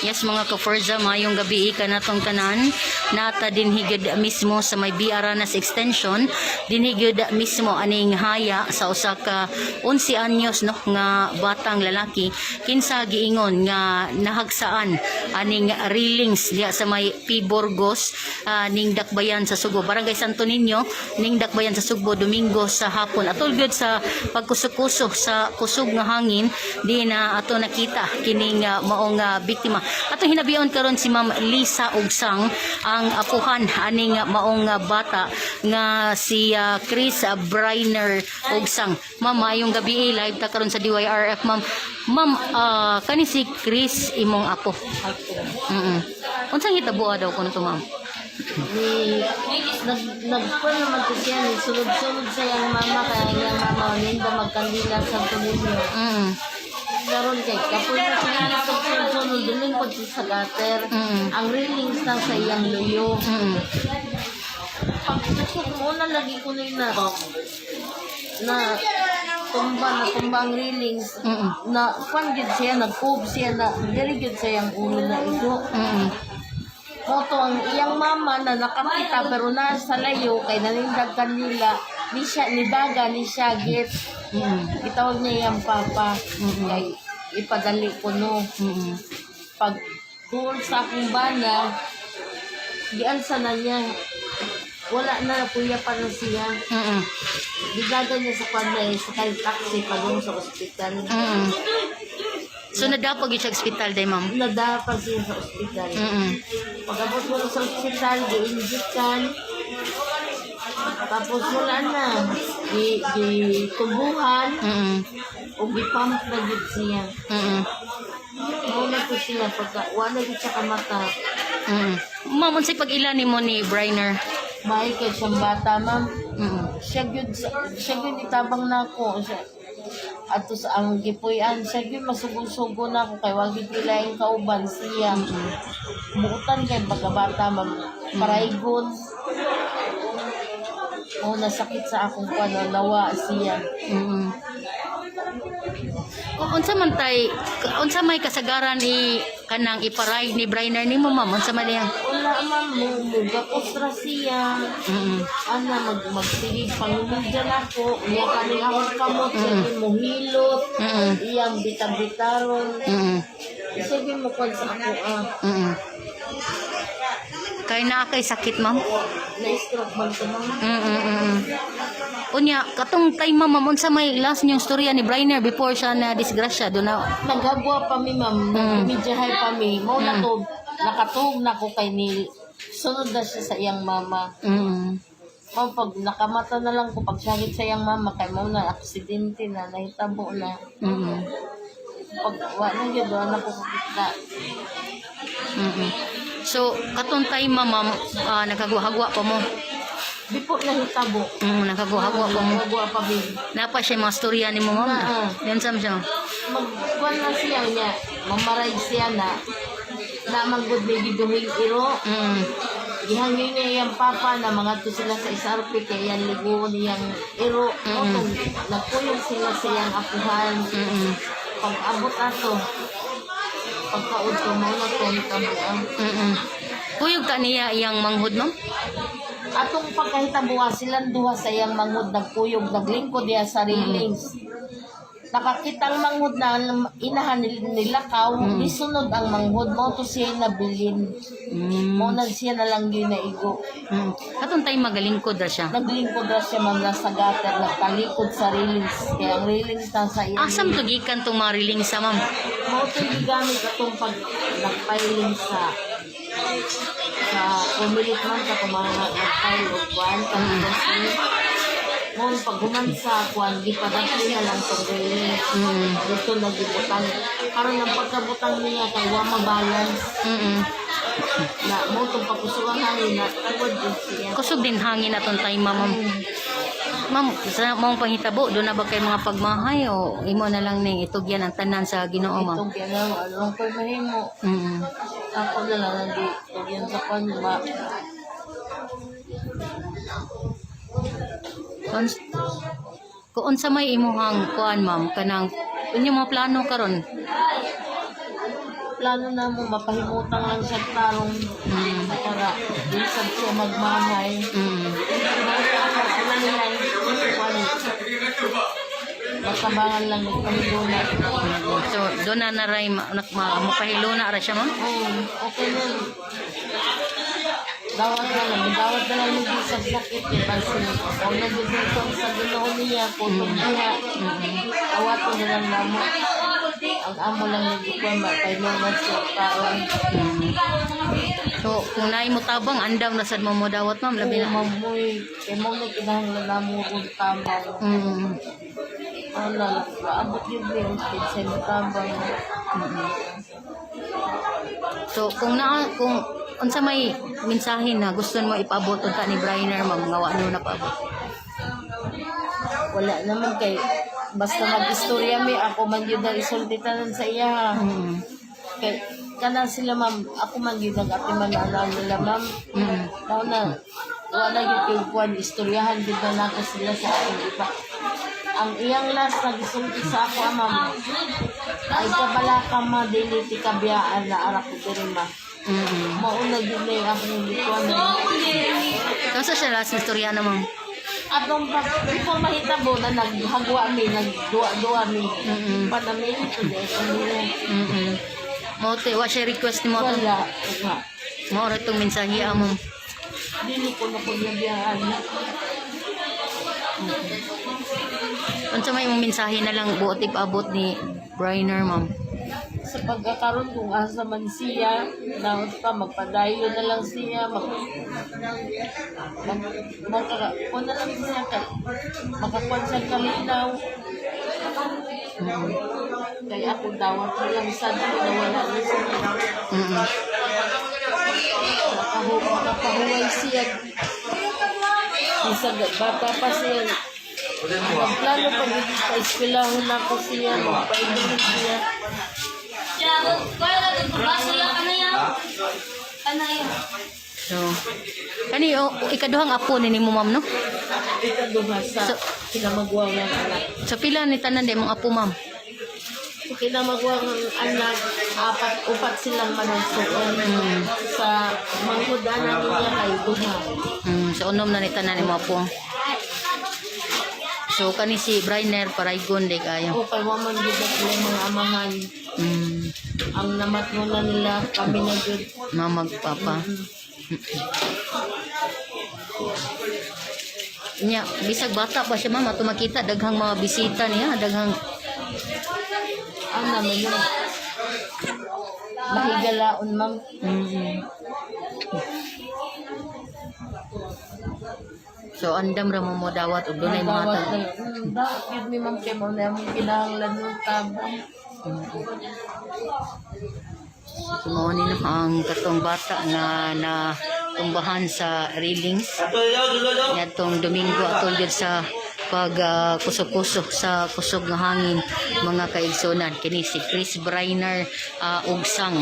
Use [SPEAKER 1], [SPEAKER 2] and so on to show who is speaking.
[SPEAKER 1] Yes, mga ka-Forza, mayong gabi ka natong tanan. Nata dinhi gyud mismo sa may B. Aranas Extension, dinhi gyud mismo aning haya sa usa ka 11 anyos, no, nga batang lalaki kinsa giingon nga nahagsaan aning railings diha sa may P. Burgos, ning Dakbayan sa Sugbo, Barangay Santo Niño ning Dakbayan sa Sugbo, Domingo sa hapon. Atol gyud sa pagkuso-kuso sa kusog nga hangin di na ato nakita kining maong biktima. Atong hinabion karon si Ma'am Lisa Ugsang, ang apuhan aning maong bata nga si Chris Briner Ugsang. Ma'am, maayong gabi, live ta karon sa DYRF, ma'am. Ma'am, kani si Chris imong apo? Unsang hitabo daw kuno to, ma'am?
[SPEAKER 2] Ni nagkuan naman to siya, ni sulod-sulod sa iyang mama kaya iyang mama ninda magkandila sa Niño. Karon kay kapoy na siya sulod-sulod, dulingkod siya sa gutter. Ang railings na sa iyang luyo. Pagtusok mo na lagi ko na na tumba na tumba ang railings. Na kuan gyud siya, nagkub siya na diri gyud sa iyang ulo na igo. Moto ang iyang mama na nakakita pero nasa layo kay nanindag kanila ni siya ni daga ni siya git. Gitawag niya iyang papa kay ipadali ko, no. Pag duol sa akong bana, gialsa na niya, wala na, kuya pa na siya. Gidaga niya sa kwan na sa kay taxi padung sa ospital.
[SPEAKER 1] So nadapog gyud siya sa ospital day, ma'am?
[SPEAKER 2] Nadapa siya sa ospital. Pag-abot mo na sa ospital, gi-injectan. Tapos wala na. Gi tubuhan o gi-pump na gid siya. Mao na to siya pagka wala gid siya kamata.
[SPEAKER 1] Ma'am, unsay pag-ila nimo ni Briner?
[SPEAKER 2] Maay kay siyang bata, ma'am. Siya gyud itabang nako siya. Ato sa ang gipuy-an, siya gyud masugo-sugo nako kay wa gyud laing kauban siya. Buutan kay pagkabata, ma'am. Paraygon. O nasakit sa akong kuan, nawa siya.
[SPEAKER 1] Unsa man tay, unsa may kasagaran i kanang iparay ni Briner nimo, ma'am? Unsa man niya?
[SPEAKER 2] Wala, ma'am, mo mugapos ra siya. Ana mag magsigig pangumidyan ako, niya kaning akong kamot siya mo hilot, iyang bitab-bitaron. Sige mo kuan sa ako ah.
[SPEAKER 1] Kay naa kay sakit, ma'am?
[SPEAKER 2] Na-stroke man to, ma'am.
[SPEAKER 1] Unya, katong time, ma'am, unsa may last niyong storya ni Briner before siya na disgrasya do na?
[SPEAKER 2] Naghagwa pa mi, ma'am, nagmidyahay pa mi. Mao na to, nakatuog na ko kay ni sunod na siya sa iyang mama. Mao pag nakamata na lang ko pag siyagit sa iyang mama kay mao na aksidente na nahitabo na. Pag wa na gyud, wa na ko kakita.
[SPEAKER 1] So, katong time, ma'am, nagagwa-hagwa pa mo?
[SPEAKER 2] Before nahitabo.
[SPEAKER 1] Nagagwa-hagwa pa mo.
[SPEAKER 2] Nagagwa pa bi.
[SPEAKER 1] Napa siya mga storya nimo, ma'am?
[SPEAKER 2] Naa.
[SPEAKER 1] Yan sa siya.
[SPEAKER 2] Magkuan na siya niya, mamaray siya na na manggod may giduhing iro. Gihangyo niya iyang papa na mga to sila sa SRP kay iyang ligo niyang iro. Mm. Nagpuyong sila sa iyang apuhan. Pag abot ato, pagkaud ko mao na to tabuan.
[SPEAKER 1] Kuyog ka niya iyang manghod, ma'am?
[SPEAKER 2] Atong pagkahitabuha, silang duha sa iyang manghod nagkuyog, naglingkod diya sa railings. Nakakitang manghod na inahan nilakaw, nisunod ang manghod, mao to siya nabilin. Mao na siya na lang yun naigo.
[SPEAKER 1] Katong time magalingkod ra siya?
[SPEAKER 2] Naglingkod ra siya, ma'am, nasa gutter, nagtalikod sa railings. Kaya ang railings nasa iyang
[SPEAKER 1] Asam to gikan tong mga railings sa, ma'am?
[SPEAKER 2] Mao to gigamit atong pag nagpiling sa pumilit man ka kung mga nag-file o kuan mm. Mo pag human sa kuan, gipadagko na lang tong railing. Dito nagibutang karon ang pagkabutang niya kay wa ma-balance na mo tong pagkusugan hangin na tawad jud siya.
[SPEAKER 1] Kusog din hangin atong time, ma'am. Ma'am, sa maong panghitabo, doon na ba kay mga pagmahay o imo na lang ning itugyan ang tanan sa Ginoo, ma'am?
[SPEAKER 2] Itong yan lang, ano ko'y mahimo. Ako na lang ang tugyan sa kuan ma.
[SPEAKER 1] Kung unsa may imuhang kuan, ma'am, kanang inyong mga plano karon?
[SPEAKER 2] Plano na mo mapahimutang lang siya tarong para bisag siya magmahay. Ano nila, kwan, matabangan lang magpahiluna.
[SPEAKER 1] So doon na naray mapahiluna ra siya, ma'am.
[SPEAKER 2] Oo, okay na. Dawat na lang, dawat na lang yung bisag sakit eh. Kasi kung nagdudutong sa Ginoo niya, putong niya, awato na lang namo. Ang amo lang nagkukuha, mapahiluna siya taon.
[SPEAKER 1] So kung naay mo tabang, andam na sad mo mo dawat, ma'am, labi
[SPEAKER 2] Oo,
[SPEAKER 1] na.
[SPEAKER 2] ma'am, boy. Kaya mo na kinahanglan namo kung tabang. Ano, maabot yun na yung sa tabang.
[SPEAKER 1] So kung unsa may mensahe na gusto mo ipaabot unta ni Briner, ma'am, nga wa niyo napaabot?
[SPEAKER 2] Wala naman kay basta mag-istorya mi, ako man yun ang isulti tanan sa iya. Kay kana sila, ma'am, ako man yun ang atiman na alam nila, ma'am. Mao na wala gyud kay kuan, istoryahan gyud na nako sila sa akong iba. Ang iyang last na gisulti sa ako, ah, ma'am. Ay kabala ka ma, dili ti kabiyaan na arak ko diri ma. Mao na gyud na yung akong gikuan.
[SPEAKER 1] Kaso siya last na istorya na, ma'am?
[SPEAKER 2] Atong pag before mahitabo na naghagwa mi, nagduwa-duwa mi. Panamili to dahil sa nila.
[SPEAKER 1] Mo te wa siya request ni mo to.
[SPEAKER 2] Wala. Nga.
[SPEAKER 1] Mao ra itong mensahe, ah, ma'am.
[SPEAKER 2] Dili ko na pagyabiyaan.
[SPEAKER 1] Unsa may imong mensahe na lang buot ipaabot ni Briner, ma'am?
[SPEAKER 2] Sa pagkakaroon kung asa man siya, naot pa, magpadayo na lang siya, mag, mag, magkaka, kung na lang siya, kay, makakuan siya kalinaw. Kaya ako dawat na lang sad ko na wala na siya. Makapahuway siya. Bisag bata pa siya. Lalo pag pa-eskwelahon ako siya, magpainumin siya.
[SPEAKER 1] So kani oh, ikaduhang apo ni nimo, ma'am, no?
[SPEAKER 2] Ikaduha sa kinamagwang ng anak.
[SPEAKER 1] So pila ni tanan di mong apo, ma'am?
[SPEAKER 2] Sa kinamagwang ng anak, apat, upat silang managsuon. Sa manghudanan niya kay duha.
[SPEAKER 1] So unom na ni tanan nimo apo. So kani si Briner paraygon di kayo.
[SPEAKER 2] O kay waman gid na sila mga amahan. Ang namatnuna nila kami na jud.
[SPEAKER 1] Mama papa. Nya, bisag bata pa siya, ma'am, ato makita daghang mga bisita niya, daghang
[SPEAKER 2] Ang naman yun. Mahigalaon, ma'am.
[SPEAKER 1] So andam ra mo mo dawat og dunay mga
[SPEAKER 2] Dawat
[SPEAKER 1] tag.
[SPEAKER 2] na lang. Dawat yun mi, ma'am, kay mao na among kinahanglan ng tabang.
[SPEAKER 1] So mao ni no, ang katong bata nga na tumbahan sa railings ngadtong Domingo atol gyud sa pag kusog-kusog sa kusog nga hangin, mga kaigsunan. Kini si Chris Briner Ugsang.